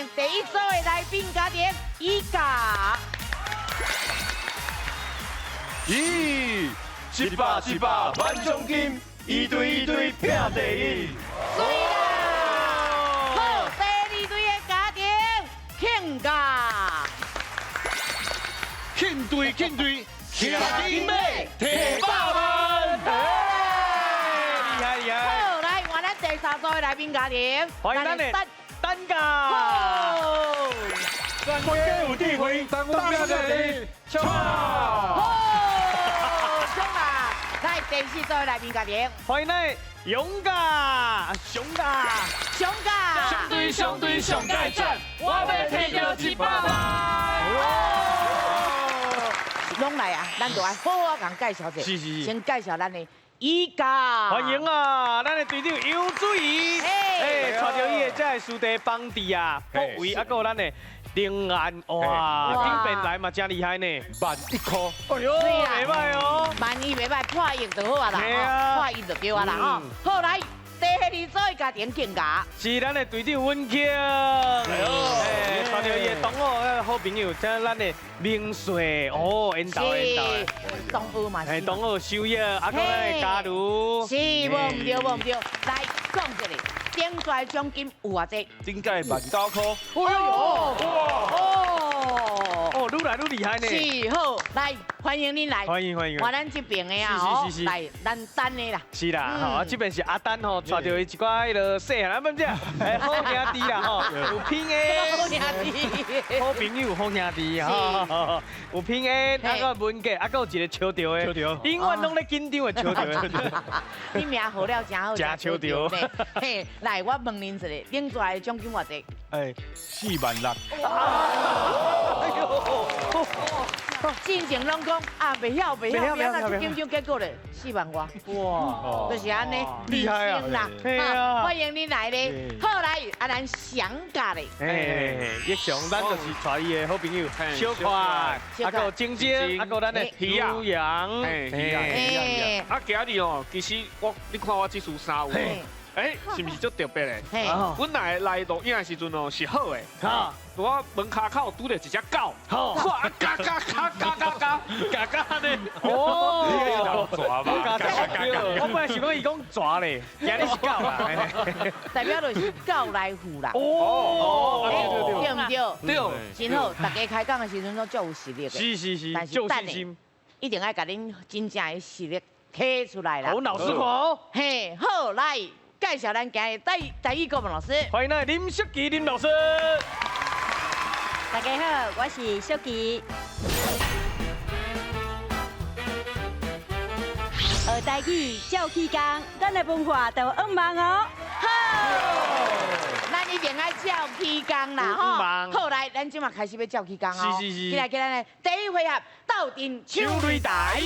迎第一組的來賓家庭伊家。咦，一百一百萬獎金，一隊一隊拼第一。水啦！好，第二隊的家庭慶家。慶隊慶隊，徛金馬提百萬。厲害厲害！好，來換咱第三組的來賓家庭，歡迎咱的丹家。好，全家有智慧，當拼第一，衝！好，衝啊！來第四組的來賓家庭，歡迎咱的勇家、熊家、熊家。相對相對上蓋讚，我欲提著100萬。攏來啊，咱就愛好好共介紹者。是是是。先介紹咱的伊家。歡迎啊，咱的隊長游水怡，哎，帶著伊的這个師弟邦弟啊，福維啊，閣有咱的靈安，哇，頂邊來嘛真厲害呢，1萬1箍，哎喲，袂䆀哦，萬一袂䆀，破億就好啊啦，破億就對啊啦吼。好來，第二組的家庭敬家，是咱的隊長溫慶，哎，帶著伊的同學好朋友，這咱的明帥，哦，緣投緣投，東澳嘛是，東澳修業，啊，閣咱的嘉如，是，無毋對，無毋對，來講一下，頂屆獎金有偌濟？頂屆1萬9箍。哎喲，哇，哦，哦，愈來愈厲害呢。是，好，來歡迎恁來，歡迎歡迎。換咱這邊的啊，吼，來咱等的啦。是啦，吼，這邊是阿丹吼，帶著伊一寡彼个細漢，啊，不是，哎，好兄弟啦，吼，有平安，好兄弟，好朋友，好兄弟，吼，有平安，啊，閣文傑，啊，閣有一個笑著的，永遠攏咧緊張的笑著的。你名號了真好，真笑著。嘿，來，我問恁一下，頂屆的獎金偌濟？哎，4萬6。哎喲。進前攏講啊，袂曉袂曉，袂曉，那緊張結果咧，4萬外，哇，就是按呢，厲害啊！啦，歡迎恁來咧，好來，啊咱上家咧，哎，益祥，咱就是帶伊的好朋友小快，啊閣晶晶，啊閣咱的舒陽，哎，啊今日哦，其實我你看我這束衫有。哎，是毋是足特別的？本來來錄影的時陣哦，是好的。哈，我門跤口拄著一隻狗，哇，嘎嘎嘎嘎嘎嘎嘎嘎的。哦，蛇吧？嘎嘎嘎。我本來想講伊講蛇咧，今日是狗啦。代表就是狗來富啦。哦，對毋對？對。真好，大家開講的時陣攏足有實力的。是是是，但是等下一定愛共恁真正的實力提出來啦。好，老師看。嘿，好來。介紹咱今日台語國文老師，歡迎咱林淑琪林老師。大家好，我是淑琪。學台語，照起工，咱的文化就向望哦。好，咱一定愛照起工啦，吼。好來，咱這馬開始欲照起工哦。是是是。進來，進來，第一回合鬥陣搶擂台。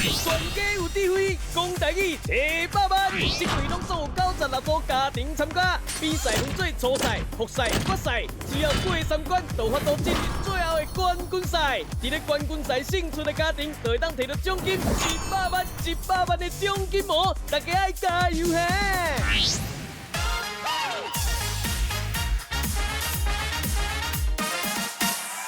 全家有智慧，講台語提百萬，這季攏總有96組家庭參加，比賽分做初賽、複賽、決賽，只要過三關，就有法度進入最後的冠軍賽。佇咧冠軍賽勝出的家庭，就會當提著獎金100萬、100萬的獎金哦！大家愛加油嘿！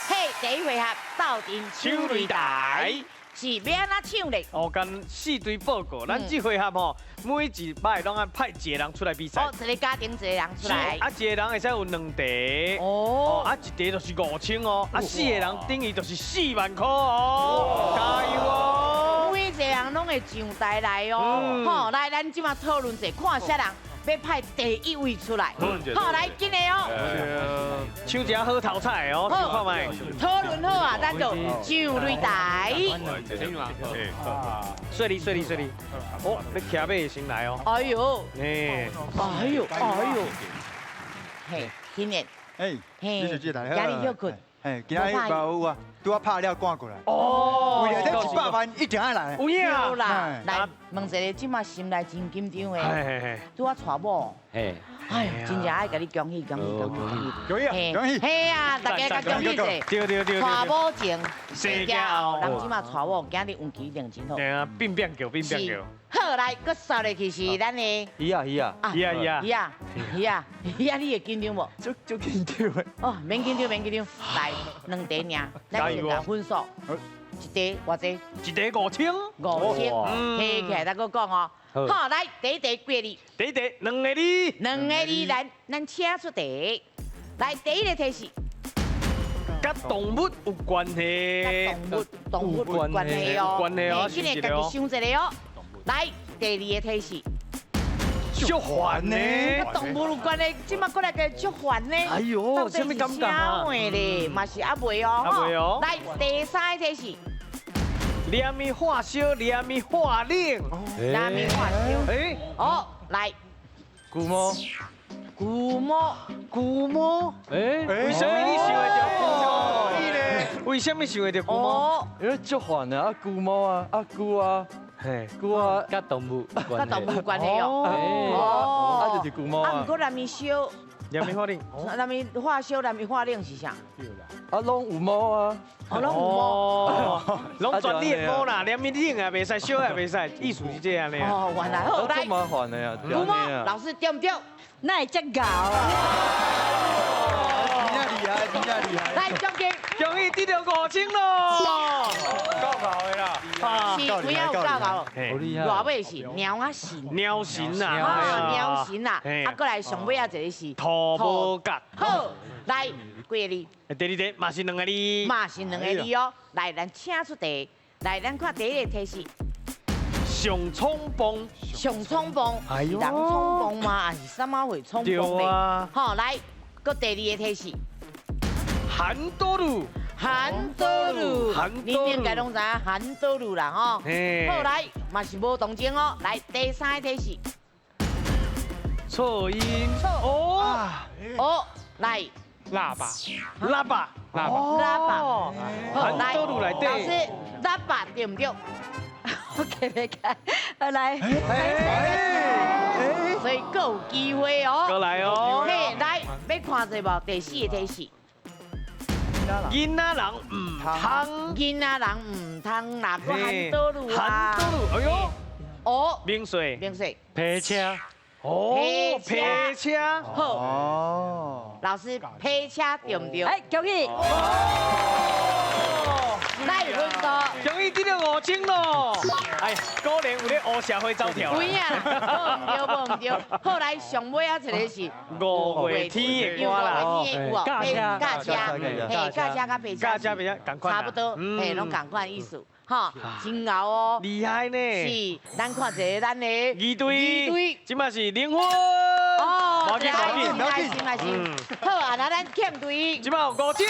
嘿，第一回合鬥陣搶擂台。是欲按怎搶咧？哦，共四隊報告，咱這回合吼，每一擺攏愛派一個人出來比賽。哦，一個家庭一個人出來。啊，一個人會使有兩題。哦。啊，一題就是5000哦，啊，四個人等於就是4萬箍哦。加油哦！每一個人攏會上台來哦。好，來，咱這馬討論者，看啥人欲派第一位出來。好，來，緊的哦。搶一下好頭彩哦，看覓。討論好啊，咱就上擂台。順利順利順利。哦，你騎馬先來哦。哎喲。哎。哎喲，哎喲。嘿，今年。哎，李小姐，大家好。今日歇睏。嘿，今日嘛有啊。拄仔拍了趕過來。哦，為了這100萬一定愛來。有影啦，來問一下，這馬心內真緊張的，拄仔娶某。哎呦，真正愛共你恭喜恭喜恭喜恭喜恭喜！嘿啊，大家共恭喜者。對對對。娶某前，生囝後，人這馬娶某，今日運氣一定真好。對啊，變變叫變變叫。好，來，閣掃落去是咱的。魚啊魚啊。魚啊魚啊。魚啊魚啊魚啊，你會緊張無？足足緊張的。哦，免緊張免緊張，來兩題爾，咱先共分數。一題偌濟？一題5000。 5000，起起來再閣講哦。好，來第一題幾個字？第一題兩個字。兩個字，咱請出題。來，第一個提示。佮動物有關係。動物有關係哦。有關係哦。這個家己想一下哦。來，第二個提示。足煩呢？佮動物有關係，這馬過來個足煩呢？哎呦，啥物感覺啊？咧，嘛是猶未哦。猶未哦。來，第三個提示。連咪化燒，連咪化冷。連咪化燒。哎，哦，來。龜毛。龜毛。龜毛。哎，為什麼你想會著龜毛？為什麼想會著龜毛？因為足煩啊，啊龜毛啊，啊龜啊，嘿，龜啊，佮動物佮動物有關係哦。哦，啊就是龜毛啊。啊，毋過連咪燒。連咪化冷。連咪化燒，連咪化冷是啥？啊，攏有毛啊。哦，攏有毛，攏全你的毛啦，連咪冷也袂使，燒也袂使，意思是這樣咧。哦，原來好來。足麻煩的啊，龜毛老師對毋對？哪會這𠢕啊？真正厲害，真正厲害。來，恭喜，恭喜得著5000咯！夠𠢕的啦，是，有影有夠𠢕。好厲害。偌尾是貓仔神。貓神啊！啊，貓神啊！啊，過來上尾仔一個是兔母角。好，來幾個字？第二題嘛是兩個字。嘛是兩個字哦。來，咱請出題。來，咱看第一個提示。上衝鋒。上衝鋒，是人衝鋒嗎？還是啥物會衝鋒呢？好，來，閣第二個提示。韓多魯。韓多魯。你應該攏知影韓多魯啦，吼。好，來，嘛是無動靜哦。來，第三個提示。錯音。錯。哦。哦，來。喇叭。喇叭。喇叭。喇叭。好，來，老師，喇叭對毋對？我記袂起，來，所以閣有機會哦。閣來哦。嘿，來，欲看者無？第四個提示。囡仔人毋通。囡仔人毋通啦，閣韓多路啊。韓多路，哎呦。哦。免稅。免稅。皮車。哦，皮車。好。哦。老師，皮車對毋對？哎，恭喜。來分數，恭喜得著5000咯！哎，果然有咧烏社會走跳。有影啦，無毋對，無毋對。後來上尾仔一個是五月天的歌啦，駕車，駕車，嘿，駕車佮白車，駕車白車仝款，差不多，嘿，攏仝款意思，吼，真𠢕哦，厲害呢。是，咱看一下咱的二隊，這馬是零分。哦，來，來，來，好啊，那咱欠隊，這馬有5000。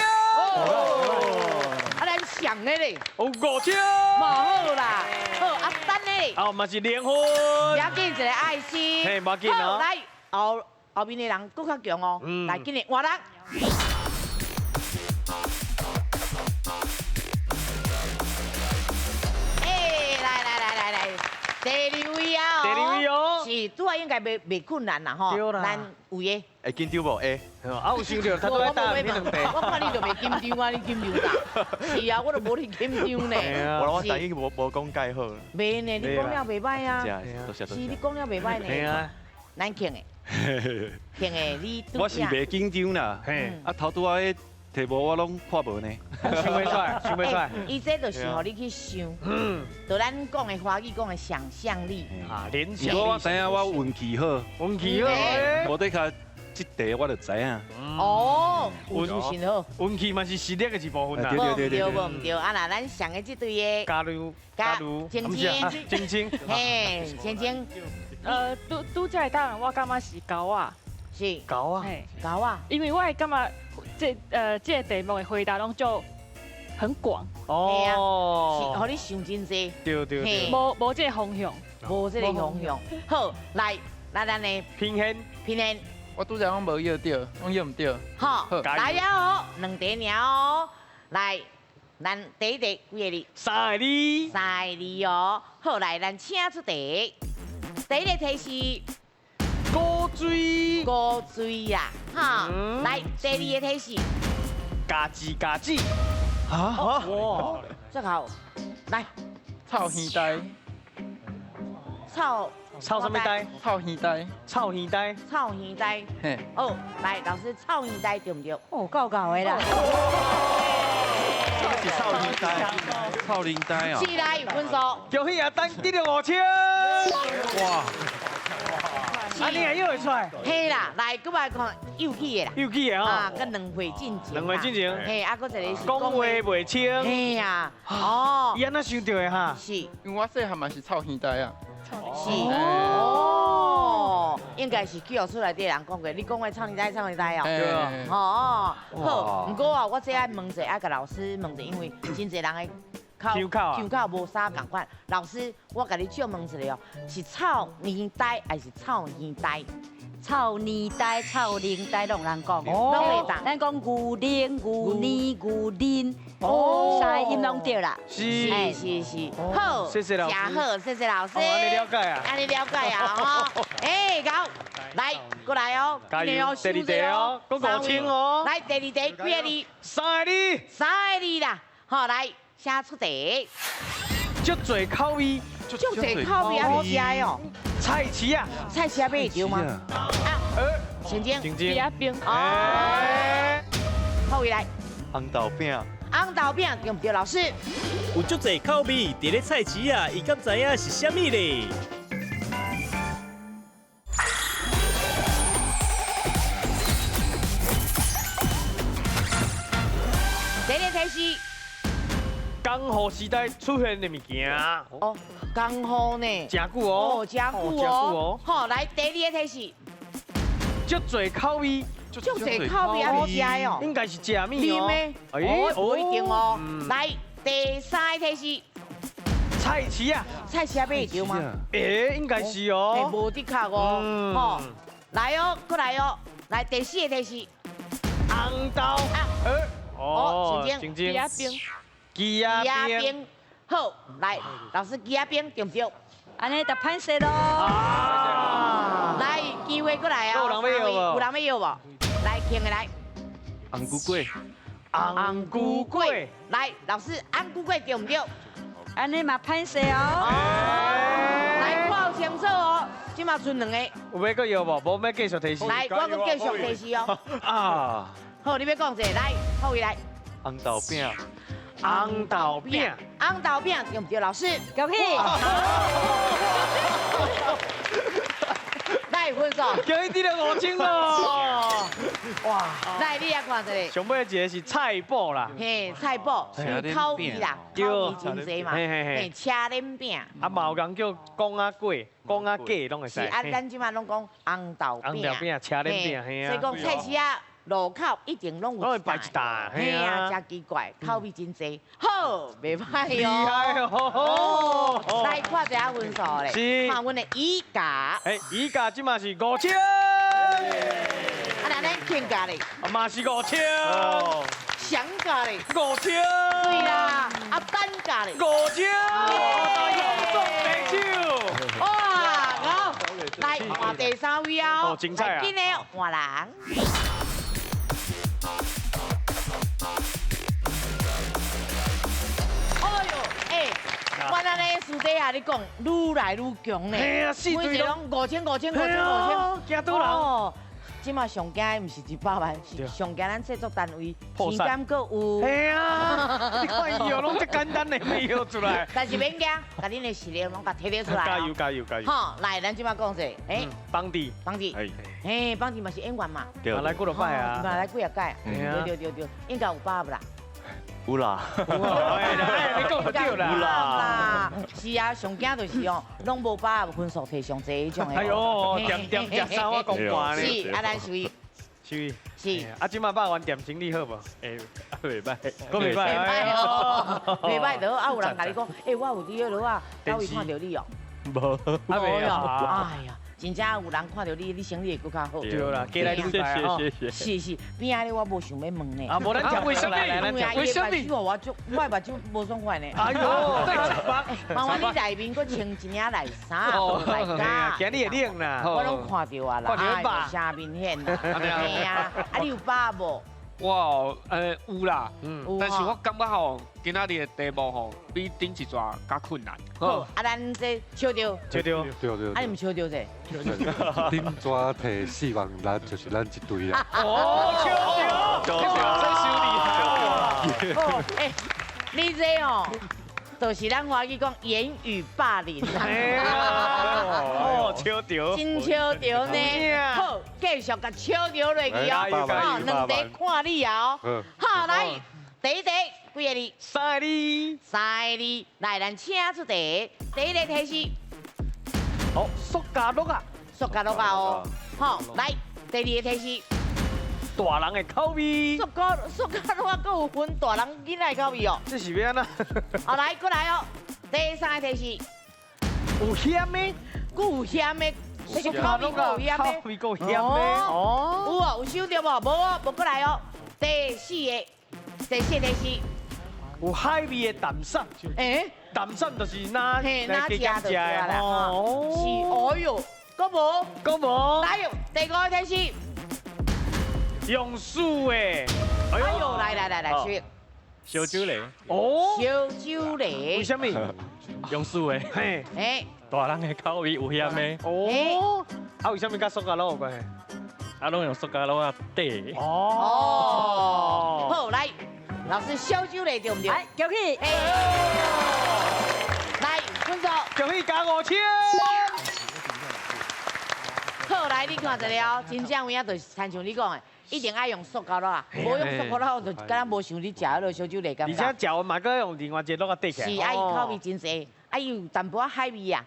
啊，咱上的咧，有5000，嘛好啦，好啊，等咧，哦，嘛是零分，要緊一個愛心，嘿，無緊哦，來後後面的人閣較強哦，來，緊來換人。哎，來來來來來，第二位啊，第二位哦，是，拄仔應該袂困難啦吼，咱有的。會緊張無？會。啊，有想著他都愛答彼兩題。我看你就袂緊張啊，你緊張啥？是啊，我都無你緊張呢。我台語無講介好。袂呢，你講了袂歹啊。是，你講了袂歹呢。咱庆的，慶的，你。我是袂緊張啦。啊，頭拄仔彼題目我攏看無呢。想袂出來，想袂出來。伊這就是予你去想，就咱講的華語講的想象力。啊，聯想。我知影我運氣好。運氣好。無得較。這題我就知影。哦，運氣好，運氣嘛是實力的一部分啦。對對對，無毋對，啊那咱上的這對的，加如，加如，青青，青青，嘿，青青。拄才的答案我感覺是狗仔。是。狗仔。狗仔。因為我會感覺這個題目的回答攏足很廣。哦。是，予你想真濟。對對對。無這個方向。無這個方向。好，來，來咱的。平衡。平衡。我拄才攏無搖著，攏搖毋著。好，來啊哦，兩題爾哦，來，咱第一题几个字？三个字。三个字哦。好，来，咱请出题。第一个题是古锥。古锥啦，哈。来，第二个题是家己家己。啊？哇，这好。来，臭耳呆。臭。臭什么呆？臭耳呆。臭耳呆。臭耳呆。嘿。哦，来，老师，臭耳呆对不对？哦，够够的啦。是臭耳呆，臭耳呆啊！是来有分数。恭喜阿丹得了5000。哇！啊，你也又会出来？嘿啦，来，搁来看有趣的啦。有趣的啊，搁两岁进前。两岁进前。嘿，啊，搁一个是讲话袂清。嘿呀，哦。伊按怎想到的哈？是。因为我细汉嘛是臭耳呆啊。是哦，应该是叫出来的人讲过，你讲话臭耳呆，臭耳呆哦。对啊。哦，好，不过啊，我这爱问一下，爱共老师问一下，因为真济人的口口口无啥仝款。老师，我共你借问一下哦，是臭耳呆还是臭耳呆？臭耳呆、臭奶呆拢有人讲，拢会当。咱讲牛奶、牛奶、牛奶，哦，三个音拢对啦。是是是，好，谢谢老师，真好，谢谢老师。按呢了解啊，按呢了解啊，吼。哎，好，来，过来哦，加油，第二题哦，阁5000哦。来，第二题几个字？三个字。三个字啦，好，来，写出题。足济口味，足济口味啊，食的哦。菜市啊，菜市啊买会到吗？啊，晴晴，晴晴，枝仔冰。哦，好，来。红豆饼。红豆饼对毋对，老师？有足济口味，伫咧菜市啊，伊敢知影是啥物咧？第一个提示。江户时代出现的物件。哦，江户呢？真久哦。哦，真久哦。好，来第二个提示。足济口味。足济口味啊，食的哦。应该是食物哦。哦，不一定哦。来，第三个提示。菜市啊。菜市啊买会到吗？欸，应该是哦。无的确哦。吼，来哦，过来哦。来，第四个提示。红豆。哦，晴晴。枝仔冰。枝仔冰，好，来，老师枝仔冰对不对？按呢就歹势咯。来，机会过来啊！有人要无？有人要无？来，听下来。红菇粿。红菇粿。来，老师，红菇粿对不对？按呢嘛歹势哦。来，看清楚哦，这嘛剩两个。有欲阁要无？无欲继续提示。来，我阁继续提示哦。啊。好，你欲讲者，来，好，来。红豆饼。红豆饼，红豆饼对不对，老师？恭喜！来分数，恭喜得了5000咯！哇！来，你也看这个。上尾一个是菜脯啦。嘿，菜脯，口味啦，口味真济嘛。嘿，车轮饼。啊，嘛有人叫讲仔粿、讲仔粿拢会使。是啊，咱这摆拢讲红豆饼。红豆饼、车轮饼，嘿啊。所以讲菜市仔路口一定拢有。拢会摆一担，嘿啊，真奇怪，口味真济。好，袂歹哦。厉害哦！来看一下分数咧。是。看阮的乙甲。哎，乙甲这嘛是5000。啊，那咱庆甲咧？嘛是5000。祥甲咧？5000。对啦，啊，丹甲咧？5000。中白手。哇，好，来换第三位哦。哦，精彩啊！来，紧的换人。我安呢私底下咧讲，愈来愈强咧。嘿啊，四队拢5000、5000、5000、5000，惊倒人。这马上惊的毋是100万，是上惊咱制作单位钱敢阁有。嘿啊，你看伊哦，拢这简单的没有出来。但是免惊，共恁的实力拢共提得出来。加油加油加油！好，来，咱这马讲者，哎，邦迪，邦迪，嘿，邦迪嘛是演员嘛。对。来几落摆啊？嘛来几啊届？对对对对，应该有把握啦。有啦，你讲就对啦。有啦，是啊，上惊就是哦，拢无把握分数提上济彼种的。哎呦，点点食啥我讲半呢。是，啊，咱属于。是。是。啊，这马肉圆店生意好无？哎，袂歹，阁袂歹。袂歹哦，袂歹就好。啊，有人共你讲，欸，我有伫彼落啊，佗位看著你哦。无。无哟。哎呀。真正有人看著你，你生理會閣較好。對啦，過來禮拜哦。謝謝。是是，邊仔咧我無想欲問呢。啊，無咱跳為什麼？為什麼？我足我的目睭無爽快呢。哎呦，麻煩你內面閣穿一領內衫來加。今日會冷啦。我攏看著啊啦，哎，啥明顯啦。嘿啊，啊你有把握無？我有啦，但是我感覺吼，今仔日的題目吼，比頂一逝較困難。好，啊，咱這笑著，笑著，對對。啊，你毋笑著者？頂逝提4萬六，就是咱這隊啦。哦，笑著，笑著，真傷厲害。哦，欸，你這哦，就是咱華語講言語霸凌啦。哦，笑著，真笑著呢。好，繼續共笑著落去哦。好，兩題看你啊哦。好，來，第一題幾个字？三个字。三个字，來，咱請出題。第一个提示。哦，塑膠樂啊。塑膠樂啊哦。好，來，第二个提示。大人的口味。塑膠樂啊，閣有分大人囡仔的口味哦。這是欲按怎？好，來，過來哦。第三個提示。有鹹的。閣有鹹的。這個口味閣有鹹的。口味閣有鹹的。哦。有哦，有收著無？無哦，無過來哦。第四個，第四個提示。有海味的淡鳝。欸？淡鳝就是哪哪食就對啦。哦。是，哎喲，閣無？閣無。來喲，第五個提示。用水的，哎呦，來來來來，燒酒螺。哦，燒酒螺。為什麼？用水的，嘿，哎，大人的口味有鹹的。哦，啊，為什麼佮塑膠螺有關係？啊，攏用塑膠螺仔底。哦，好，來，老師燒酒螺對毋對？來，恭喜。來，分數。恭喜加5000。好，來，你看一下哦，真正有影就是親像你講的。一定愛用塑膠螺啊，無用塑膠螺就敢若無像你食彼个燒酒螺感覺。而且食完嘛，閣用另外一个螺仔底起來。是，啊，伊口味真濟，啊，伊有淡薄仔海味啊，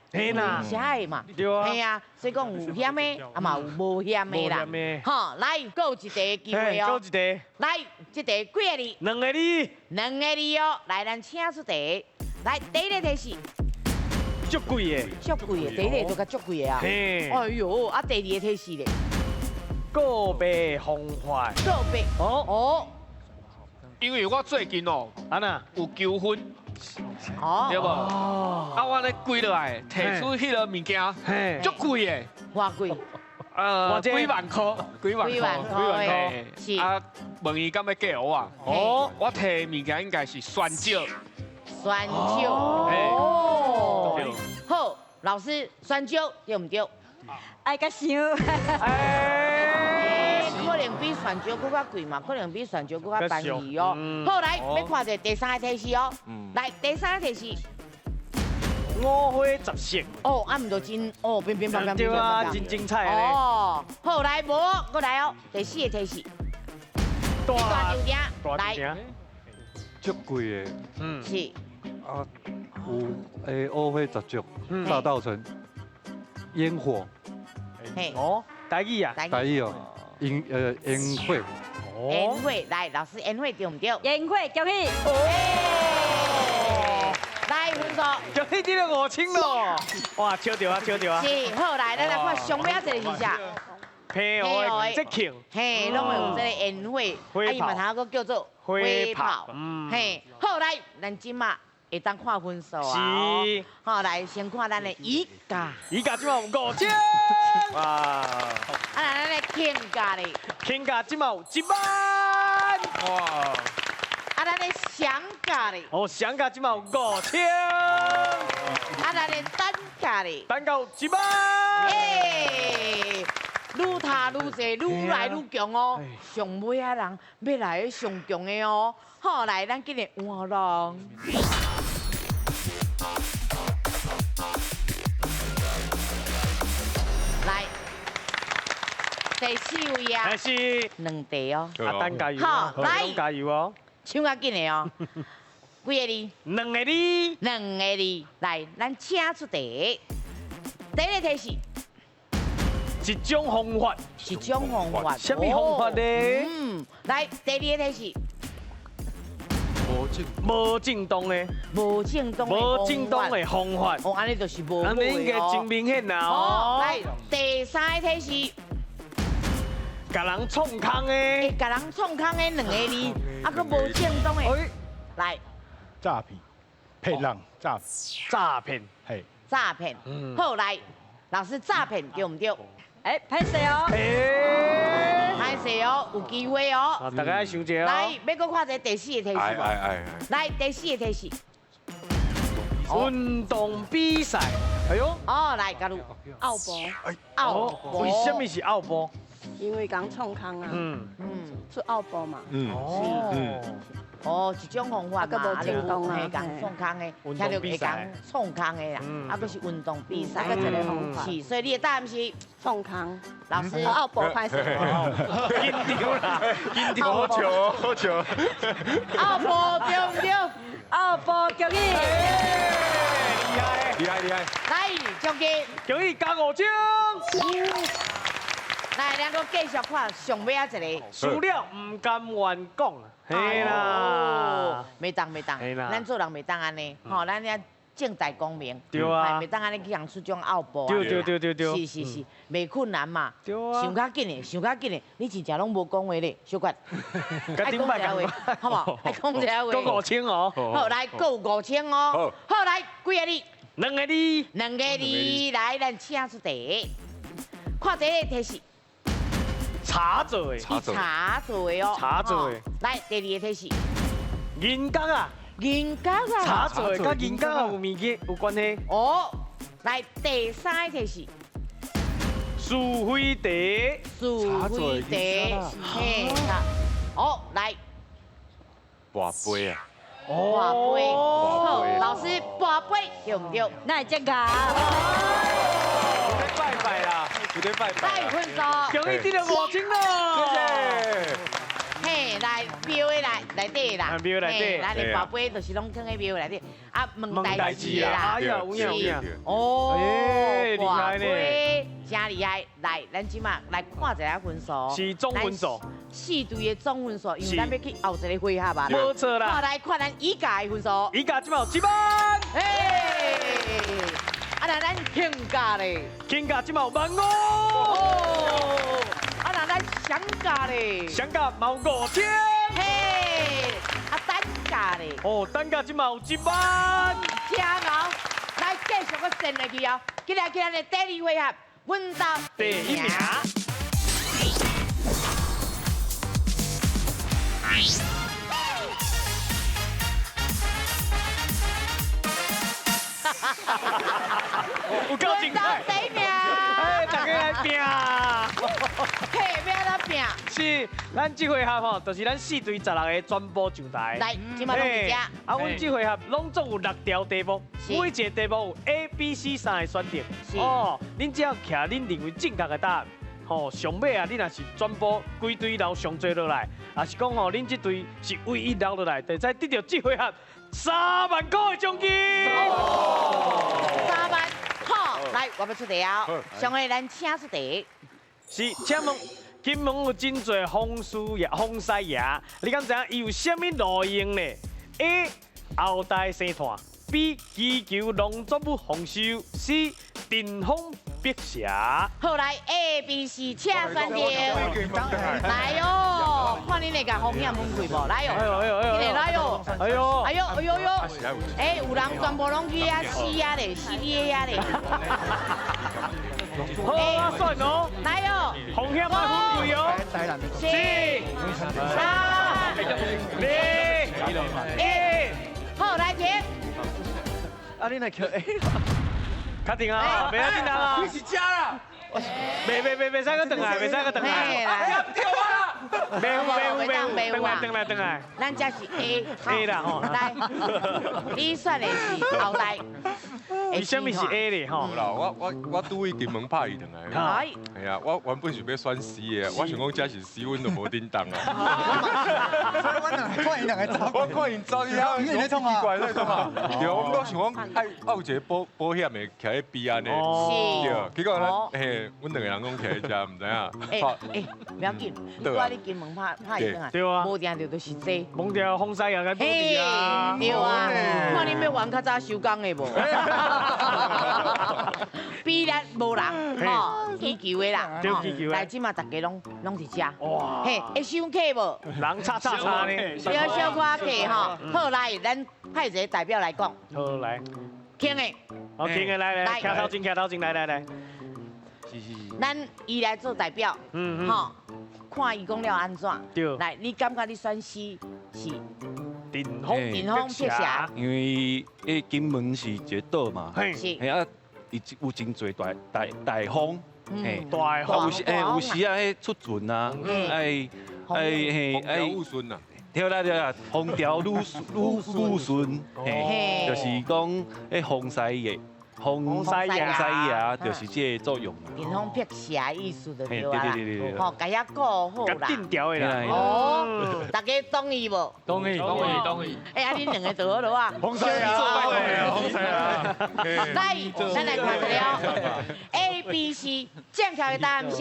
是海嘛。對啊。嘿啊，所以講有鹹的，啊嘛有無鹹的啦。好，來，閣有一題機會哦。閣有一題。來，這題幾个字？兩個字。兩個字哦，來，咱請出題。來，第一個題是。足貴的。足貴的，第一個就較足貴的啊。哎喲，啊，第二個提示咧。告白方法。告白。哦哦。因為我最近哦，按怎有求婚，哦，對無？啊，我咧跪落來，提出彼个物件，足貴的。偌貴？幾萬箍，幾萬箍，是。啊，問伊敢欲嫁予我？哦，我提的物件應該是酸椒。酸椒。哦。好，老師，酸椒對毋對？愛較想。可能比蒜椒閣較貴嘛，可能比蒜椒閣較便宜哦。好，來，欲看一下第三個提示哦。來，第三個提示。五花十色。哦，啊，毋就真哦，變變變變對啊，真精彩咧。哦，好，來，無，閣來哦。第四個提示。大牛來。足貴的。嗯。是。啊，有五花十色，大稻埕，煙火。嘿。哦，台語啊。台語哦。煙火，煙火，來，老師，煙火對毋對？煙火，恭喜！來，分數，恭喜得了5000咯！哇，笑著啊，笑著啊！是，好，來，咱來看上尾一個是啥？平和的節慶，嘿，攏會有這個煙火，啊，伊嘛通閣叫做火炮，嘿，好，來，咱這馬會當看分數啊！是，好，來，先看咱的乙甲，乙甲這馬有5000，哇！啊，咱的慶甲咧，慶甲這馬有1萬，哇！啊，咱的祥甲咧，哦，祥甲這馬有5000，啊，咱的等甲咧，等甲有1萬，欸，愈讀愈濟，愈來愈強哦。上尾仔人欲來上強的哦。好，來，咱今日換人。來，第四位啊，是兩題哦。阿丹加油，好，來，加油哦。搶較緊的哦。幾个字？兩個字。兩個字，來，咱請出題。第一個題是。一種方法，一種方法，什麼方法呢？嗯，來，第二個題是。無無正當的，無正當，無正當的方法。哦，按呢就是無。按呢應該真明顯啦。哦，來第三個提示，共人創空的，共人創空的兩個字，啊，閣無正當的。來，詐騙，騙人，詐詐騙，係詐騙。好，來，老師詐騙對毋對？哎，歹勢哦！歹勢哦，有機會哦。大家愛想者哦。來，欲閣看一下第四個提示無？來，第四個提示。運動比賽。哎喲。哦，來，加入。奧步。奧步。為什麼是奧步？因為講創空啊。出奧步嘛。哦。哦，一種方法嘛，無正當啊，講創空的，聽著會講創空的啦，啊，閣是運動比賽，閣一個方法。是，所以你的答案是創空。老師，奧步歹勢。緊張啦，緊張。好笑，好笑。奧步對毋對？奧步恭喜。厲害，厲害，厲害。來，恭喜。恭喜加5000。來，咱閣繼續看上尾仔一個。輸了毋甘願講。嘿啦，袂當袂當，咱做人袂當按呢，吼，咱遐正大光明，對啊，袂當按呢去共出種奧步，對對對對對，是是是，袂困難嘛，對啊，想較緊的，想較緊的，你真正攏無講話咧，小可，愛講這話，好無？愛講這話，閣5000哦，好來，閣有5000哦，好來，幾个字？兩個字，兩個字，來，咱請出題，看第一个提示。茶做的，茶做的哦，茶做的。來，第二個提示，銀角啊，銀角啊，茶做的，佮銀角啊有物件有關係。哦，來，第三個提示，是非題，是非題，嘿，哦，來，跋杯啊，跋杯，好，老師跋杯對毋對？哪會這個？拜拜啦！有咧拜拜。來分數，恭喜得到5000咯！謝謝。嘿，來廟的來內底啦，廟內底，咱的跋杯就是攏囥在廟內底，啊，問代誌的啦。哎呀，有影有影。哦，厲害呢，真厲害！來，咱這馬來看一下分數。是總分數。四隊的總分數，因為咱欲去後一个回合吧。無錯啦。來看咱乙甲的分數。乙甲這馬有1萬。嘿。啊，那咱卿家咧，卿家這馬有15000。啊，那咱雙家咧，雙家嘛有5000。嘿，啊，單家咧，哦，單家這馬有1萬。真𠢕，來繼續閣戰落去哦。接下來咱的第二回合，阮兜第一名。有夠精彩！第一名，哎，大家來拼！嘿，欲按怎拼？是，咱這回合吼，就是咱4隊16个全部上台。來，這馬攏佇遮。啊，阮這回合攏總有6條題目，每一個題目有 A、B、C 3個選擇。哦，恁只要徛恁認為正確的答案，吼，上尾啊，你若是全部規隊留上濟落來，也是講吼，恁這隊是唯一留落來，就會使得到這回合3萬塊的獎金。3萬，好，來，我欲出題啊！上个咱請出題。是，請問金門有真濟風師爺、風師爺，你敢知影伊有啥物路用呢？A. 後代生炭，B. 祈求農作物豐收，C. 鎮風辟邪。好，來 A、B、C，請選擇。來哦，看恁會共風險分開無？來哦，來哦，哎呦，哎呦，哎呦呦，哎，有人全部攏去遐死啊咧，死咧遐咧。好啊，算哦。來哦，風險愛分開哦。4、3、2、1，好，來停。啊，你來叫 A。確定啊，袂要緊啊。你是假啦。袂袂袂，袂使閣轉來，袂使閣轉來。袂有袂有袂有，轉來轉來轉來。咱這是 A。 A 啦吼。來，你選的是後代。為啥物是 A 咧吼？無啦，我拄去金門拍伊轉來。係。係啊，我原本想欲選 C 的，我想講這是 C，阮就無叮當啊。所以阮兩個看伊兩個走。我看𪜶走以後，你咧創啊？奇怪咧創啊？對，我我想講愛有一個保保險的徛咧邊按呢。是。對，結果咱嘿，阮兩個人講徛咧遮，毋知影。欸欸，不要緊，你掛你金门拍拍伊转来，对啊，無定著就是這。摸著風師爺共保庇啊！對啊，看恁欲還較早收工的無？比咱無人吼，祈求的啦，來這馬逐家攏佇遮，嘿，會傷客無？人吵吵吵呢？對，小可客吼。好來，咱派一個代表來講。好來，輕的。好輕的來來，徛頭前徛頭前來來來。咱伊來做代表，吼，看伊講了按怎。對。來，你感覺你選 C 是？陣風陣風辟邪。因為彼金門是一個島嘛，是。嘿啊，伊有真濟大風，嘿，大風。有時有時啊，彼出船啊，愛嘿愛。對啦對啦，風調愈順，嘿，就是講彼風師爺。風師爺就是這個作用啦。陣風辟邪意思就對啊，吼，共遐顧好啦。定調的啦。哦，大家同意無？同意，同意，同意。哎，啊，恁兩個就好了啊。風師爺，風師爺。來，咱來看一下 A、B、C 正確的答案是。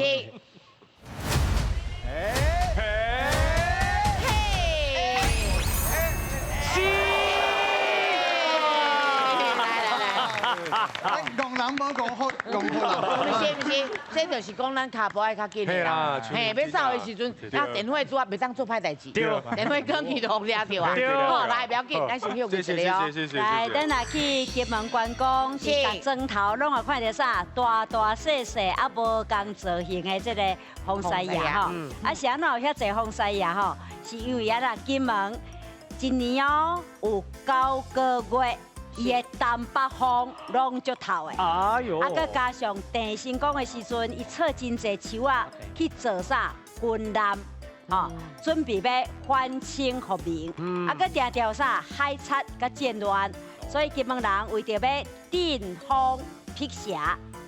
戇人無戇福，戇福啦。毋是毋是，這就是講咱跤步愛較緊的啦。嘿，欲走的時陣，啊電話拄仔袂當做歹代誌。對。電話講去就予掠著啊。好，來不要緊，咱先休息一下哦。來，咱若去金門觀光，是逐磚頭攏會看著啥？大大細細啊，無仝造型的這個風師爺吼。啊，是按怎有遐濟風師爺吼？是因為啊啦，金門一年哦有9個月。伊的東北風攏足透的，啊，閣加上鄭成功的時陣，伊插真濟樹仔去做啥軍艦，吼，準備欲反清復明，啊，閣定定啥海賊佮戰亂，所以金門人為著欲鎮風辟邪、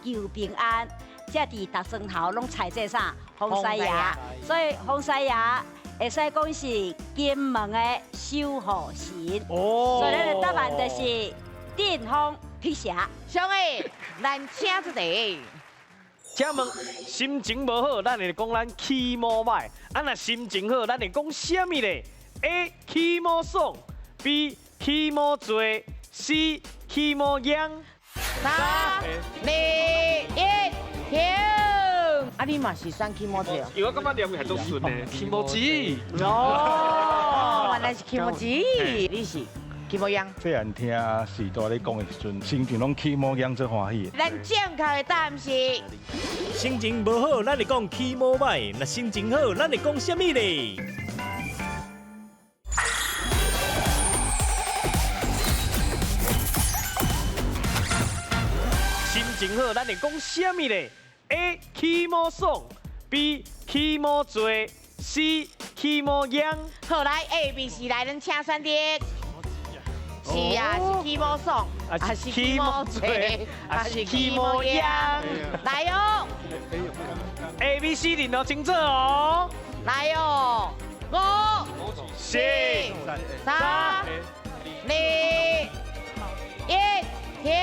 求平安，才佇逐磚頭攏採這啥風師爺，所以風師爺。會使講是金門的守護神，所以咱的答案就是鎮風辟邪。小妹，咱請出題。請問心情無好，咱會講咱起毛歹；啊，若心情好，咱會講啥物咧？A 起毛爽，B 起毛濟，C 起毛秧。3、2、1，停！啊，你嘛是選起毛濟哦？因為我感覺念係足順的，起毛濟。哦，原來是起毛濟，你是起毛秧。細漢聽序大咧講的時陣，心情攏起毛秧足歡喜。咱正確的答案是。心情無好，咱會講起毛歹；若心情好，咱會講啥物咧？心情好，咱會講啥物咧？A 起毛爽，B 起毛濟，C 起毛秧。好，來 A、B、C 來，咱請選擇。是啊，是起毛爽，還是起毛濟，還是起毛秧？來哦，A、B、C 認得清楚哦。來哦，5、4、3、2、1，停。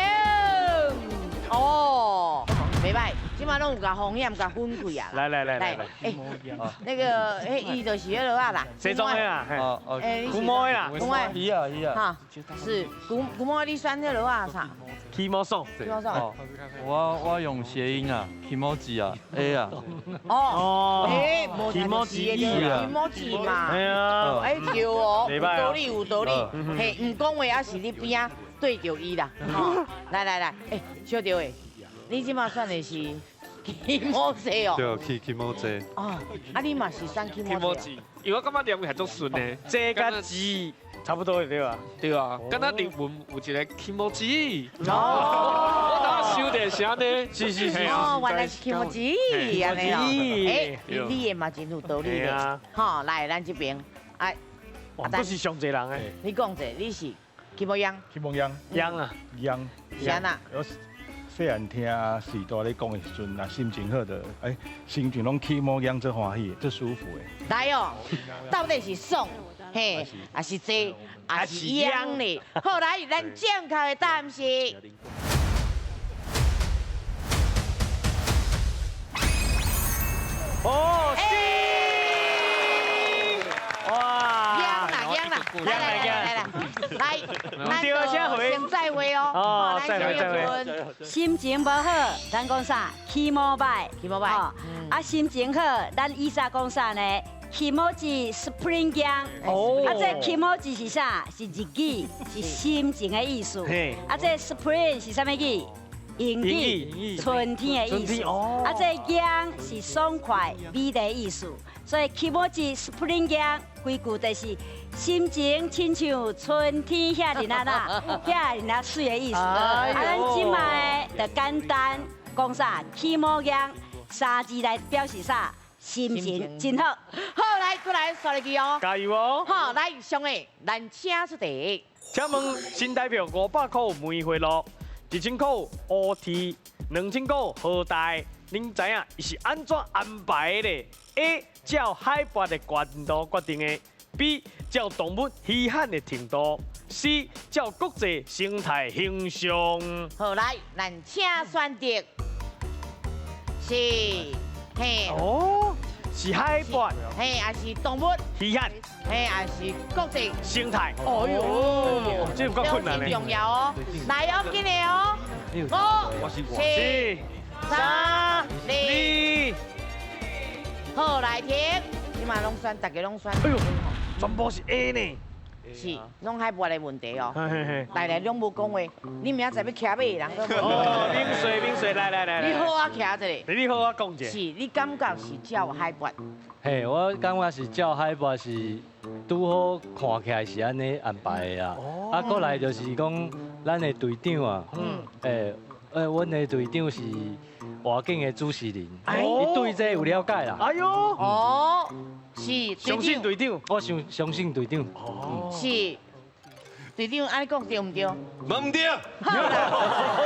哦，袂歹。這馬攏有共風險共分開啊！來來來來來，欸，那個，欸，伊就是彼落啊啦，西裝的啦，欸，古毛的啦，古毛，伊啊伊啊，哈，是古毛，你選彼落啊啥？起毛爽，起毛爽。我用諧音啊，起毛字啊，A 啊。哦，欸，起毛字啊，起毛字嘛。哎呀，欸，對哦，有道理有道理，嘿，毋講話也是你邊仔對著伊啦。來來來，欸，小趙的，你這馬選的是？起毛濟哦，對，起毛濟。哦，啊，你嘛是選起毛濟？因為我感覺念係足順的，濟佮字差不多對吧？對啊，敢若日文有一個起毛字。哦，我當時想著是按呢。是是是。哦，原來是起毛字，按呢哦。欸，你的嘛真有道理咧。好，來咱這邊，哎，我是上濟人的。你講者，你是起毛秧？起毛秧。秧啊。秧。是按怎？細漢聽序大咧講的時陣，若心情好就，欸，心情攏起毛秧，足歡喜，足舒服的。來哦，到底是爽，嘿，還是濟，還是秧咧？好，來，咱正確的答案是。哦，是。来来来来来来，对啊，请回。先再会哦。哦，再会再会。心情无好，咱讲啥？起毛歹，起毛歹。啊，心情好，咱以前讲啥呢？気持ち spring 姜，啊，这気持ち是啥？是日语，是心情的意思。啊，这 spring 是啥物语？英语，春天的意思。啊，这姜是爽快、美丽的意思。所以気持ち spring 姜，规句就是心情亲像春天遐尔啊啦，遐尔啊媠的意思。啊，咱这摆就简单讲啥？気持姜三字来表示啥？心情真好。好，来，过来刷入去哦。加油哦！好，来，上个，咱请出题。请问新台票500块梅花鹿，1000块乌铁，2000块何大？恁知影伊是按怎安排的咧？A. 照海拔的高度决定的；B. 照动物稀罕的程度；C. 照国际生态形象。好，来，咱请选择。是，嘿。哦，是海拔。嘿，还是动物稀罕。嘿，还是国际生态。哎呦，这有够困难嘞。重要哦，来哦，紧来哦。5、4、3、2，好，来停。你嘛拢选，大家拢选。哎呦，全部是 A 呢。是，拢海拔的问题哦。来来，拢无讲话，你明仔载要骑马的人都无。哦，免税免税，来来来。你好啊，骑一下。你好啊，讲一下。是，你感觉是照海拔？嘿，我感觉是照海拔是拄好看起来是按呢安排的啦。啊，过来就是讲咱的队长啊，阮的队长是外景的主持人，伊对这有了解啦。哎呦，哦，是相信队长，我相信队长。哦，是队长，按呢讲对毋对？无毋对。好啦，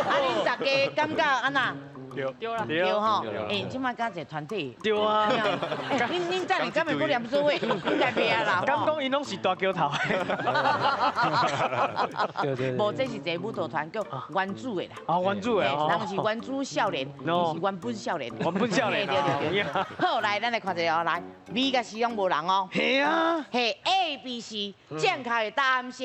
啊，恁大家感觉按怎？对，对啦，对吼，哎，这摆敢一个团体。对啊。恁等下敢会阁念书话？应该袂啊啦。敢讲𪜶拢是大桥头。对对。无，这是一个舞蹈团叫原主的啦。啊，原主的。人是原主少年，伊是原本少年。原本少年。对对对。好，来，咱来看一下哦，来，B 佮 C 拢无人哦。嘿啊。嘿，A、B、C，正确的答案是。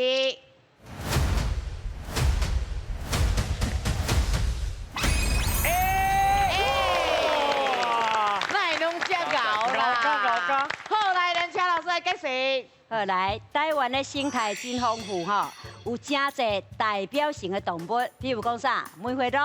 好，来，咱请老师来解释。好，来，台湾的生态真丰富吼，有真济代表性的动物，比如讲啥，梅花鹿、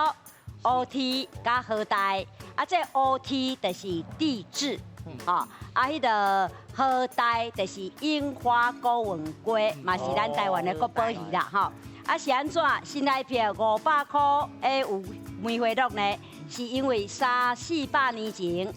乌雉佮河鼬。啊，这乌雉就是帝雉，吼，啊，彼个河鼬就是樱花钩吻鲑，嘛是咱台湾的国宝鱼啦，吼。啊，是按怎？新台票500块的有梅花鹿呢？是因为3、400年前，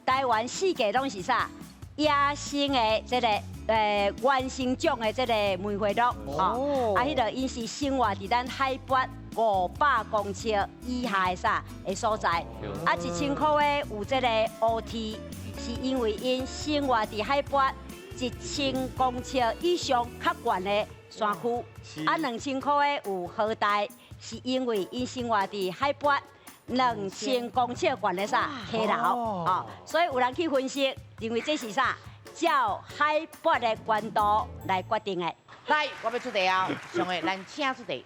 台湾四界拢是啥？野生的这个原生种的这个梅花鹿，吼，啊，彼个𪜶是生活伫咱海拔500公尺以下的啥的所在。啊，1000块的有这个乌雉，是因为𪜶生活伫海拔1000公尺以上较悬的山区。啊，2000块的有河鼬，是因为𪜶生活伫海拔2000公尺悬的啥溪流，哦，所以有人去分析，认为这是啥？照海拔的高度来决定的。来，我欲出题哦，上个咱请出题。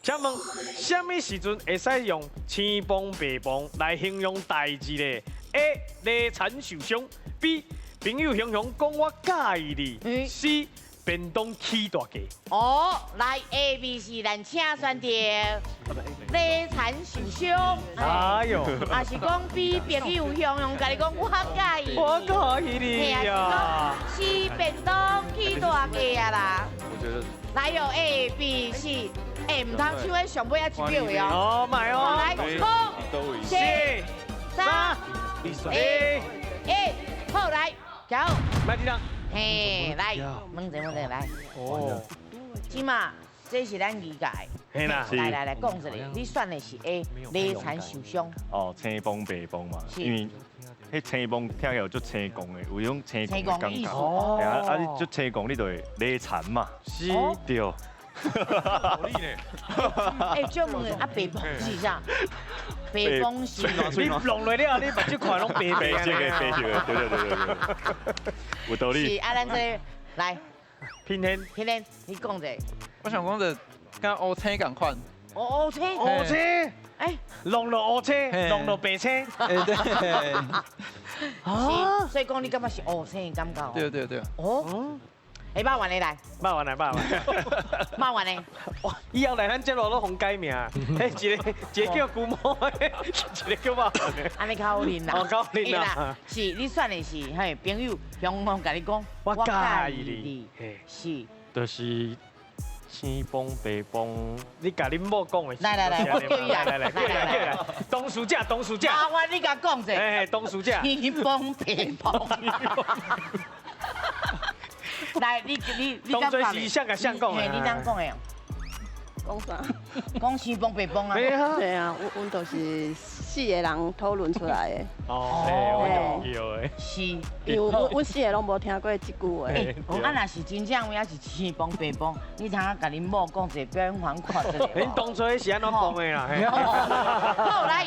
请问，啥物时阵会使用青崩白崩来形容代志咧？A. 礼田受伤；B. 朋友雄雄讲我佮意你；C. 便当起大价。哦，来 A、B、C，咱请选择。礼田受伤。哎呦，也是讲 B 朋友雄雄共你讲我佮意。我佮意你呀。 C 便当起大价啊啦。我觉得。来哟 A、B、C，哎，毋通抢彼上尾仔一秒的哦。哦，莫哦。来，5、4、3、2、1，好来，走。莫紧张。嘿，来，问者问者来。哦。这马，这是咱二届。嘿啦。来来来，讲一下，你选的是 A，礼田受伤。哦，青崩白崩嘛，因为彼青崩听起来足青公的，有彼种青公的感觉。哦。啊，你足青公，你就会礼田嘛。是。对。哎，就问啊，白崩是啥？白崩是。你弄落了，你目睭看拢白白色的，白色的，对对对对对，有道理。是啊，咱这来，平天，平天，你讲者。我想讲者，敢乌青仝款。乌青。乌青。哎，弄落乌青，弄落白青。哎对。啊，所以讲你感觉是乌青的感觉。对对对。哦。哎，肉圆的来。肉圆来，肉圆。肉圆的。哇，以后来咱节目拢红改名，哎，一个一个叫古毛的，一个叫肉圆的。按呢较好认啦。哦，较好认啦。是，你选的是嘿朋友雄雄共你讲，我佮意你。是。就是青崩白崩，你共恁某讲的。来来来，我叫伊来来来来来，董事长，董事长。麻烦你共讲者。哎，董事长。青崩白崩。来，你当初是啥共啥讲的？嘿，你怎讲的？讲啥？讲青崩白崩啊！对啊，阮就是四个人讨论出来的。哦，对的。是，因为阮四个拢无听过这句话。啊，若是真正有影是青崩白崩，你通啊共恁某讲一个表演方法。恁当初是按怎讲的啦？好来。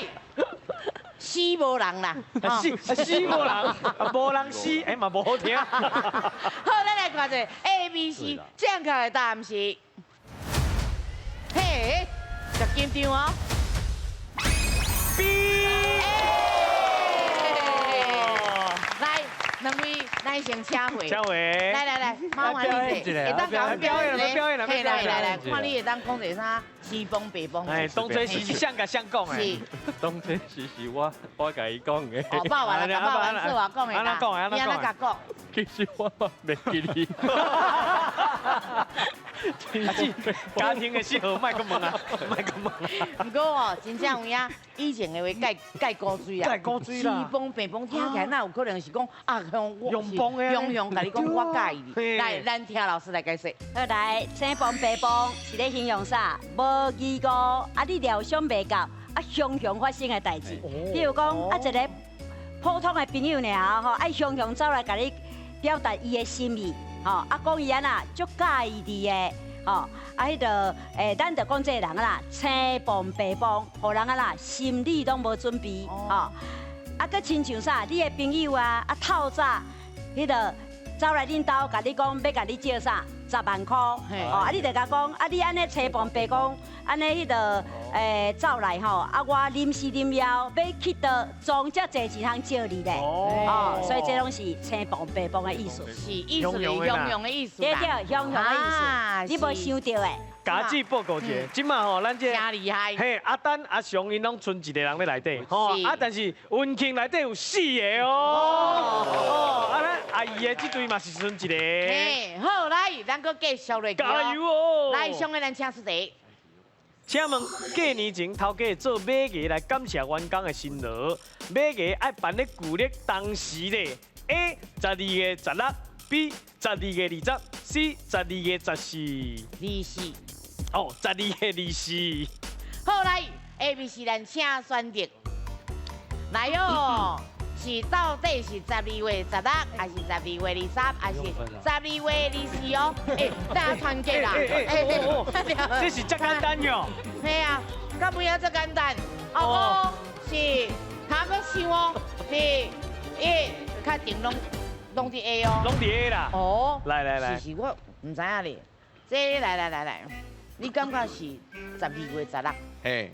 死无人啦，死死无人，无人死，哎嘛无好听。好，咱来看一下 A、B、C 正确的答案是，嘿，足紧张哦。B。来，两位男性请回。请回。来来来，麻烦你者，会当共阮表演一下，嘿，来来来，看你会当讲一个啥？青崩白崩。哎，当初是啥共啥讲的？是。当初是我共伊讲的。哦，肉圆啦，肉圆说话讲的啦。你按怎共讲？其实我嘛袂记哩。家庭的适合，莫阁问啊，莫阁问。毋过哦，真正有影，以前的话盖盖古锥啊，盖古锥啦，青崩白崩听起来，哪有可能是讲啊，向用崩的，雄雄共你讲我佮意你。来，咱听老师来解释。好来，青崩白崩是咧形容啥？无义务啊，你料想袂到啊，雄雄发生的代志。比如讲啊，一个普通的朋友尔吼，爱雄雄走来共你表达伊的心意，吼啊，讲伊按怎足佮意你的，吼啊，彼个咱就讲这个人啦，青崩白崩，予人啊啦心理拢无准备，吼啊，阁亲像啥？你的朋友啊，啊透早，彼个走来恁兜，共你讲欲共你借啥？10万箍，哦，啊，你就共讲，啊，你按呢青崩白讲，按呢彼个走来吼，啊，我临时临要欲去佗装遮济钱通借你咧，哦，所以这拢是青崩白崩的意思，是意思，雄雄的意思，对对，雄雄的意思，你无想著的。家姊报告一下，这马吼，咱这真厉害。嘿，阿丹、阿雄𪜶拢賰一个人咧内底，吼啊，但是温庆内底有四个哦，哦，啊，咱阿姨的这队嘛是賰一个。嘿，好，来，咱阁继续落去。加油哦！来，上个咱请出题。请问过年前头家做马牙来感谢员工的辛劳，马牙爱办咧旧历当时咧，A 12月16，B 12月20，C 12月14。24。哦，12月24。好，来 A、B、C，咱请选择。来哟，是到底是12月16，还是12月20，还是12月24哦？哎，大家团结啦！哎，这是遮简单哟。嘿啊，敢有影遮简单？哦，是，他阁想哦，是，一，确定拢伫 A 哦。拢伫 A 啦。哦。来来来。是是，我毋知影咧。这来来来来，你感觉是12月16？嘿。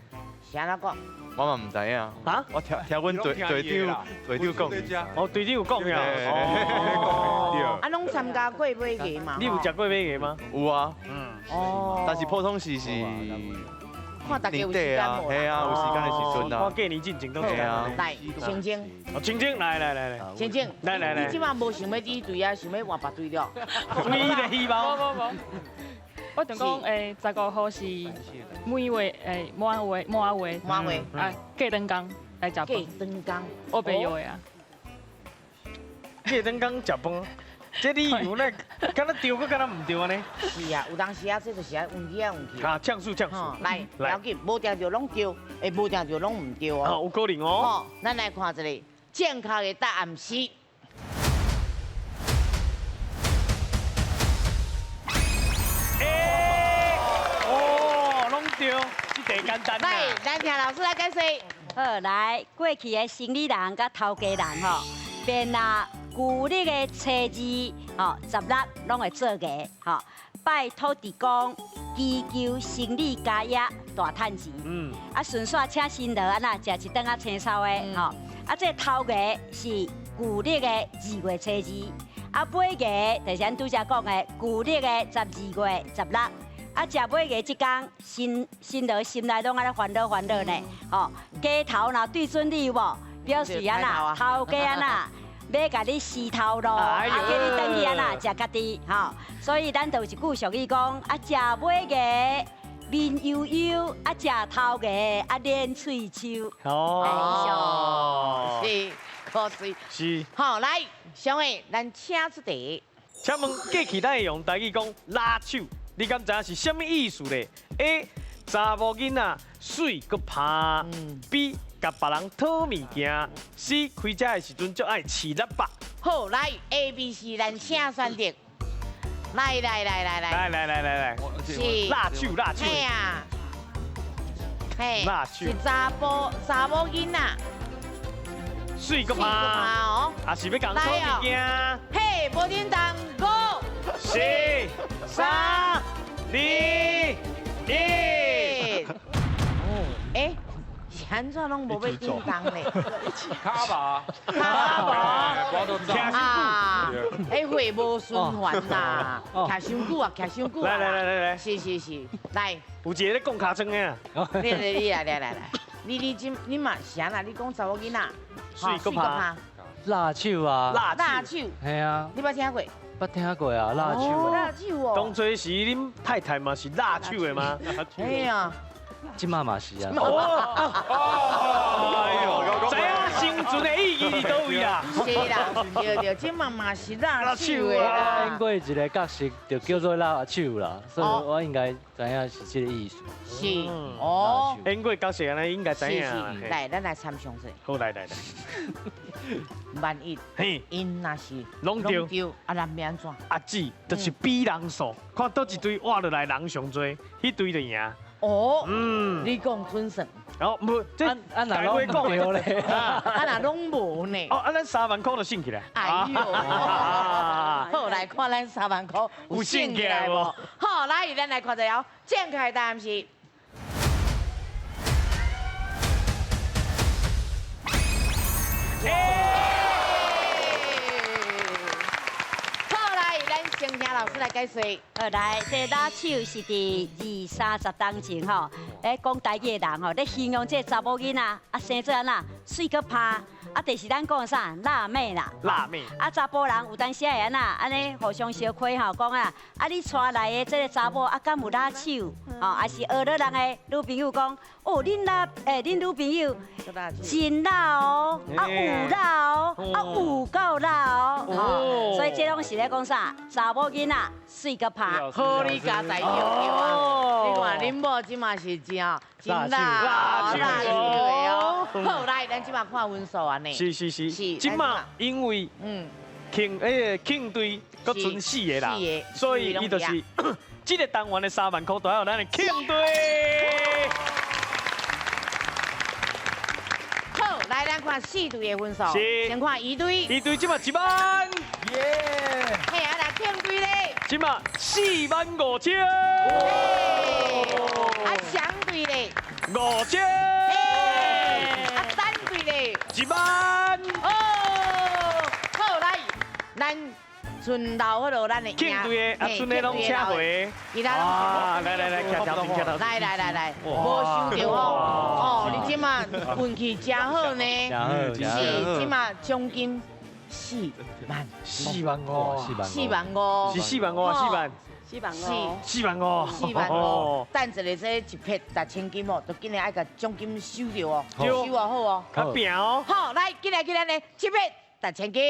是按怎讲？我嘛毋知影。啊？我听听阮队队长队长讲。哦，队长有讲呀。哦。啊，拢参加过马牙嘛？你有食过马牙吗？有啊。哦。但是普通时是。看大家有时间无？嘿啊，有时间的时阵啊。我过年进前都啊。来，青青。哦，青青，来来来来。青青，来来来。你这马无想欲离队啊，想欲换别队了？唯一的希望。无无无。我想讲，15号是每月满月满月满月啊，过长工来食饭。过长工，我袂药的啊。过长工食饭，这理由呢，敢若对，阁敢若毋对按呢？是啊，有当时啊，这就是爱运气啊，运气。啊，呛数呛数。来，不要紧，无定著拢对，无定著拢毋对哦。有可能哦。咱来看一个正确的答案是。哦，拢对，这题简单。来，咱听老师来解释。好，来，过去的生理人佮头家人吼，便啊，旧历的初二、吼16拢会做牙，吼拜土地公，祈求生理家业大趁钱。啊，顺续请新罗按怎食一顿仔青草的，吼。啊，这头牙是旧历的2月初二，啊，尾牙就是咱拄才讲的旧历的12月16。啊，食尾牙这工，新新罗心内拢按呢烦恼烦恼呢，吼，鸡头若对准你有无？表示按怎头家按怎欲共你死头路，啊，叫你转去按怎食家己，吼。所以咱就有一句俗语讲，啊，食尾牙面悠悠，啊，食头牙啊连喙须。哦，是，可惜。是。好，来，小伟，咱请出题。请问过去咱会用台语讲拉手，你敢知影是啥物意思咧？A. 查某囡仔媠阁歹。B. 共别人讨物件。C. 开车的时阵足爱饲喇叭。好，来 A、B、C，咱请选择。来来来来来。来来来来来。是。辣手辣手。嘿啊。嘿。辣手。是查甫查某囡仔。媠阁歹哦。啊是欲共讨物件。嘿，无叮当，五、四、三、二、一。哎，是按怎拢无欲叮当咧？卡吧，卡吧，啊，哎，血无循环啦，徛伤久啊，徛伤久啊。来来来来来，是是是，来。有一个咧讲尻川的啊。你来你来来来来，你你这你嘛是按怎？你讲查某囡仔，媠阁歹，辣手啊，辣手，嘿啊，你捌听过？捌听过啊，辣手。辣手哦。当初时恁太太嘛是辣手的吗？嘿啊。这马嘛是啊。哎呦，知影生存的意义伫佗位啦？是啦，对对，这马嘛是辣手的啦。演过一个角色就叫做辣手啦，所以我应该知影是这个意思。是哦，演过角色按呢应该知影。是是，来，咱来参详者。好，来来来。万一，嘿，𪜶若是拢对，啊，咱欲按怎？阿姊就是比人数，看佗一队活落来人上济，彼队就赢。哦，你讲准算。哦，无，这啊若拢讲对咧，啊若拢无呢？哦，啊咱3万箍就省起来。哎哟，好，来看咱3万箍有省起来无？好，来，咱来看一下，正确答案是。好，来，咱先听老师来解说。好，来，这拉手是伫二三十当前吼，咧讲台语的人吼，咧形容这查某囡仔啊，生做按怎，媠阁歹，啊，就是咱讲的啥辣妹啦。辣妹。啊，查埔人有当时会按怎，按呢互相相亏吼，讲啊，啊你娶来的这个查某啊，敢有拉手？吼，还是学了人的女朋友讲，哦，恁辣，恁女朋友真辣哦，啊有辣哦，啊有够辣哦，吼，所以这拢是咧讲啥？查某囡仔媠阁歹。好，你家在对啊！你看恁某这马是真真辣辣手的哦。好，来，咱这马看分数按呢。是是是，这马因为庆庆队阁賰4个啦，所以伊就是这个单元的3万箍都要咱的庆队。好，来咱看4队的分数，先看1队，1队这马1万，耶！嘿啊，来庆队咧。这马4万5千，啊，强队咧5千，啊，三队咧1万，哦，好来，咱剩留彼落咱的庆队的啊，剩的拢请回，其他啊，来来来，徛头前，徛头前，来来来来，无收著哦，哦，你这马运气真好呢，是这马奖金4万， 4万5， 4万5，是4万5啊，4万。 4万5， 4万5， 4万5。等一下这一撇达千金哦，就紧来爱共奖金收著哦，收啊好哦，较拼哦。好，来，进来进来呢，一撇达千金。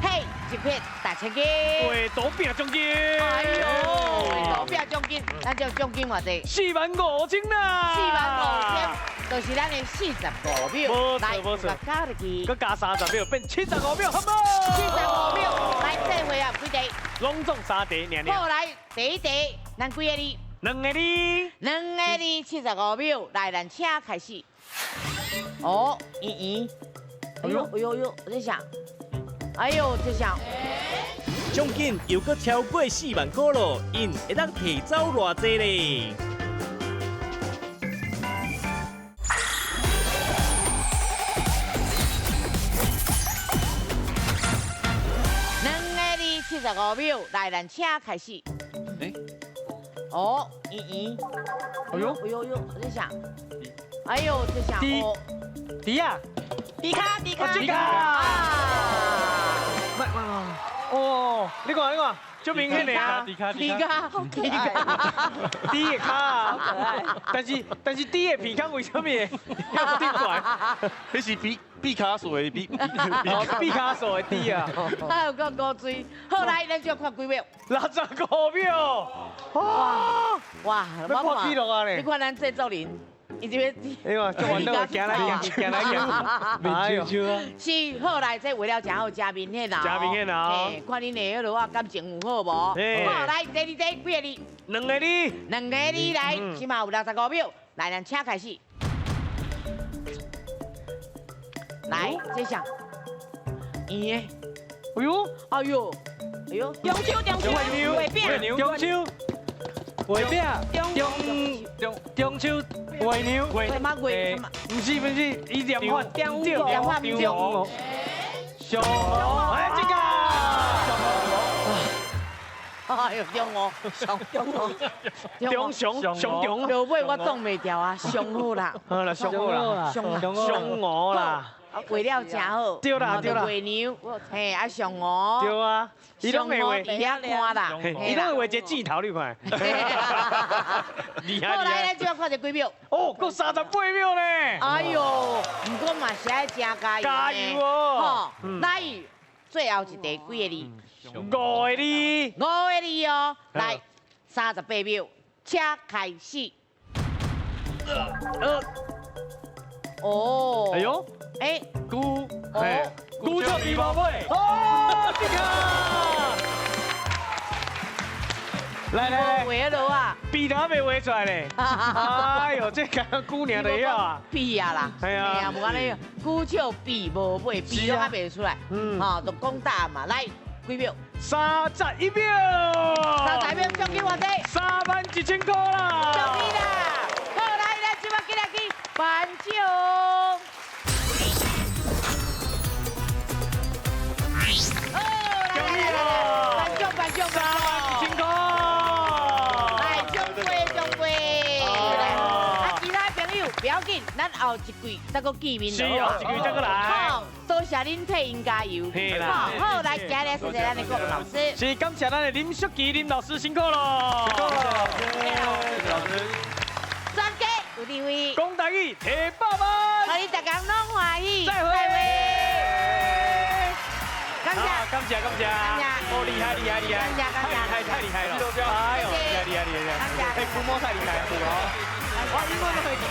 嘿，一撇达千金。画图拼奖金。哎呦，画图拼奖金，咱这奖金偌济？4万5千啦。4万5千，就是咱的45秒。无错无错，加入去，阁加30秒，变75秒，好无？75秒，来。这回合几题？拢总三题，尔尔。好，来第一题，咱几个字？两个字。两个字，75秒，来，咱请开始。哦，圆圆。哎呦哎呦呦，这啥？哎呦，这啥？奖金又阁超过4万块咯，𪜶会当提走偌济咧？两个字，75秒，来，咱请开始。哦，圆圆。哎呦哎呦呦，这啥？哎呦，这啥？哦，猪啊！猪跤，猪跤。猪跤。哦，你看你看，足明显的啊！猪跤，猪跤，猪的跤啊！但是猪的鼻孔为什么会遐顶悬？彼是毕卡索的毕，毕卡索的猪啊！还有个高水，好来，咱就看几秒？65秒！哇哇，欲破纪录啊咧！你看咱制作人。伊这边，哎呦，足烦恼，行来行去，行来行去，哎呦，是好来，这为了真好，真明显啦，真明显啦，看恁的彼落啊，感情有好无？好，来，第二题几个字？两个字。两个字来，起码有65秒，来，咱请开始。来，这啥？圆的。哎呦，哎呦，哎呦，中秋，中秋，月饼，中秋，月饼，中中秋。月娘，什么月？不是不是，伊念法，中念法唔对。上哎，这个。哎呦，中哦，上中哦，中上上中。落尾我挡袂牢啊，上好啦。好啦，上好啦，上上鹅啦。画了真好，对啦对啦，月娘，嘿啊上鹅，对啊，伊拢会画，伫遐看啦，伊拢会画一个箭头，你看。厉害。好来，咱这看一几秒？哦，阁38秒呢。哎呦，毋过嘛是爱真加油。加油哦！来，最后一题几个字？五个字。五个字哦，来，38秒，请开始。哦。哎呦。哎，龟，哎，龟笑比无尾，哦，这个，来来来，画落啊，鼻头还未画出来咧，哎呦，这个龟尔就晓啊，比啊啦，系啊，无按呢，龟笑比无尾，比都还袂出来，嗯，吼，就讲大嘛，来，几秒？31秒，31秒，奖金偌济？3万1千块啦，奖金啦，好来来，这摆进来去颁奖。3万1千块，来奖杯奖杯，来，啊，其他朋友不要紧，咱后一季再阁见面。是，后一季再阁来。好，多谢恁替𪜶加油。好，好，来，今日谢谢咱的国文老师。是，感谢咱的林淑琪林老师辛苦咯。辛苦了，老师。专家有智慧，讲台语提百万，予你逐工拢欢喜。再会。感谢，感谢，感谢，哦，厉害，厉害，厉害，感谢，感谢，太厉害了，哎呦，厉害，厉害，厉害，哎，抚摸太厉害了，我英文都会记。